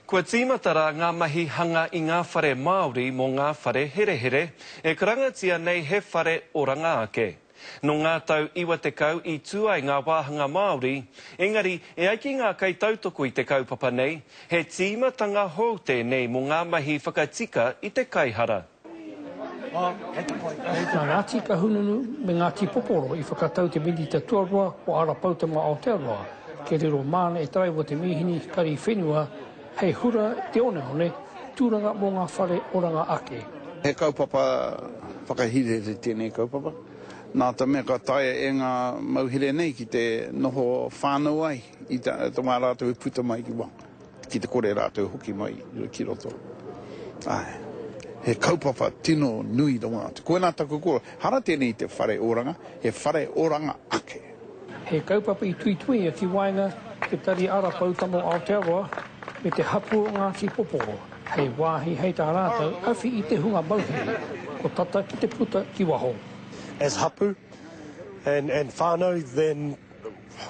Kua tīmata rā ngā mahi hanga i ngā whare Māori mō ngā whare herehere, e karangatia nei he whare oranga ake. Nō ngā tau 90 i tū ai ngā wāhanga Māori, engari e ai ki ngā kaitautoko i te kaupapa nei, he tīmatanga hou tēnei mō ngā mahi whakatika i te kaihara. Nā Ngāti Kahungunu me Ngāti Poporo i whakatau te Minita Tuarua o Ara Poutama Aotearoa kia riro māna e taraiwa te mīhini kari whenua hei hura i te oneone tūranga mō ngā whare oranga ake. He kaupapa whakahirahira tēnei kaupapa, nā te mea ka taea e ngā mauhere nei ki te noho whānau ai i te wā rātou e puta mai ki waho. Ki te kore rātou hoki mai ki roto. Āe. He kaupapa tino nui rawa atu. Koinā taku kōrero, hara tēnei i te whare oranga, he whare oranga ake. He kaupapa i tuituia ki waenga te Tari Ara Poutama o Aotearoa me te hapū o Ngāti Poporo hei wāhi hei tā rātou awhi i te hunga mauhere ko tata ki te puta ki waho. As hapu and and whanau then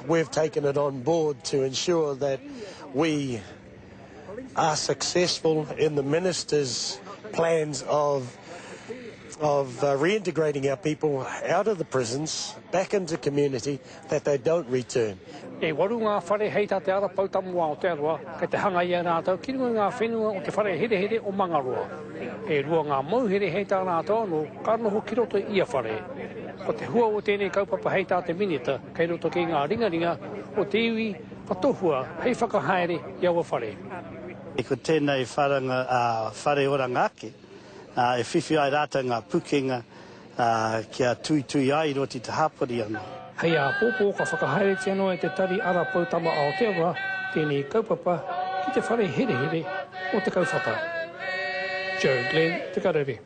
we've taken it on board to ensure that we are successful in the minister's plans of of uh, reintegrating our people out of the prisons back into community that they don't return. E waru ngā whare hei tā Te Ara Poutama o Aotearoa kei te hanga i a rātou ki runga i ngā whenua o te whare herehere o Mangaroa. E rua ngā mauhere hei tā rātou anō ka noho ki roto i ia whare. Ko te hua o tēnei kaupapa hei tā te Minita kei roto ki ngā ringaringa o te iwi ka tohua hei whakahaere i aua whare. Ko tēnei wharanga, whare oranga ake, e whiwhi ai rātou ngā pukenga kia tuitui ai i roto i te hapori anō. Hei āpōpō ka whakahaeretia noa e te Tari Ara Poutama Aotearoa tēnei kaupapa ki te whare herehere o Te Kauwhata. Joe Glenn, Te Karere.